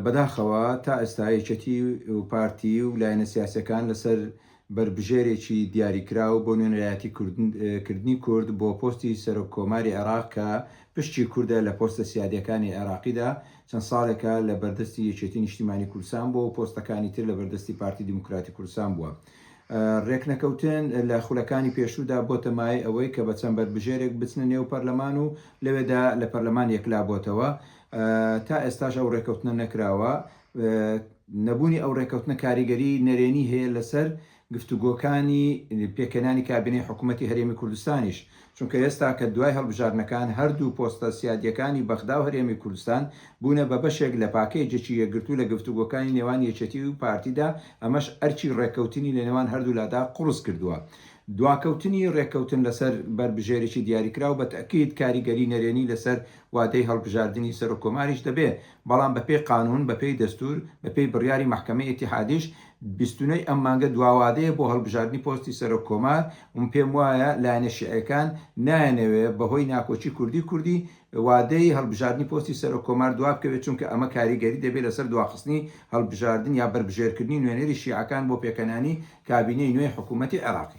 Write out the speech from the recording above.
بەداخەوە تا ئێستا یەکێتی و پارتی و لایەنە سیاسیەکان لەسەر بەربژێرێکی دیاریکراو بۆ نوێنەرایەتی کردنی کورد بۆ پۆستی سەرۆک کۆماری عێراق کە پشکی کوردە لە پۆستە سیادیەکانی عێراقیدا چەند ساڵێکە لە بەردەستی یەکێتی نیشتیمانی کوردستان بووە و پۆستەکانی تر لە بەردەستی پارتی دیموکراتی کوردستان بووە. رێکنەکەوتن لە خولەکانی پێشوودا بۆتە مایەی ئەوەی کە بە چەند بەربژێرێک بچنە نێو پەرلەمان و لەوێدا لە پەرلەمان یەکلابۆتەوە. تا ئێستاش ئەو رێکەوتنە نەکراوە. نەبوونی ئەو رێکەوتنە کاریگەری نەرێنی هەیە لەسەر گفتوگۆکانی پێکهێنانی کابینەی حکومەتی هەرێمی کوردستانیش، چونکە ئێستا کە دوای هەڵبژاردنەکان هەردوو پۆستە سیادییەکانی بەغدا و هەرێمی کوردستان بوونە بە بەشێک لە پاکێجێکی یەکگرتوو لە گفتوگۆکانی نێوان یەکێتی و پارتیدا، ئەمەش ئەرکی ڕێککەوتنی لەنێوان هەردوولادا قوڕس کردووە. دواکەوتنی ڕێککەوتن لەسەر بەربژێرێکی دیاریکراو بە تەئکید کاریگەری نەرێنی لەسەر وادەی هەڵبژاردنی سەرۆککۆماریش دەبێ، بەڵام بەپێی قانوون، بەپێی دەستوور، بەپێی بڕیاری مەحکەمەی ئیتیحادیش 29 ی ئەم مانگە دواوادەیە بۆ هەڵبژاردنی پۆستی سەرۆک کۆمار و من پێم وایە لایەنە شیعیەکان نایانەوێ بەهۆی ناکۆکی کوردی کوردی وادەی هەڵبژاردنی پۆستی سەرۆک کۆمار دوابکەوێت چونکە ئەمە کاریگەری دەبێت لەسەر دواخستنی هەڵبژاردن یا بەربژێرکردنی نوێنەری شیعەکان بۆ پێکهێنانی کابینەی نوێی حکوومەتی عێراقی.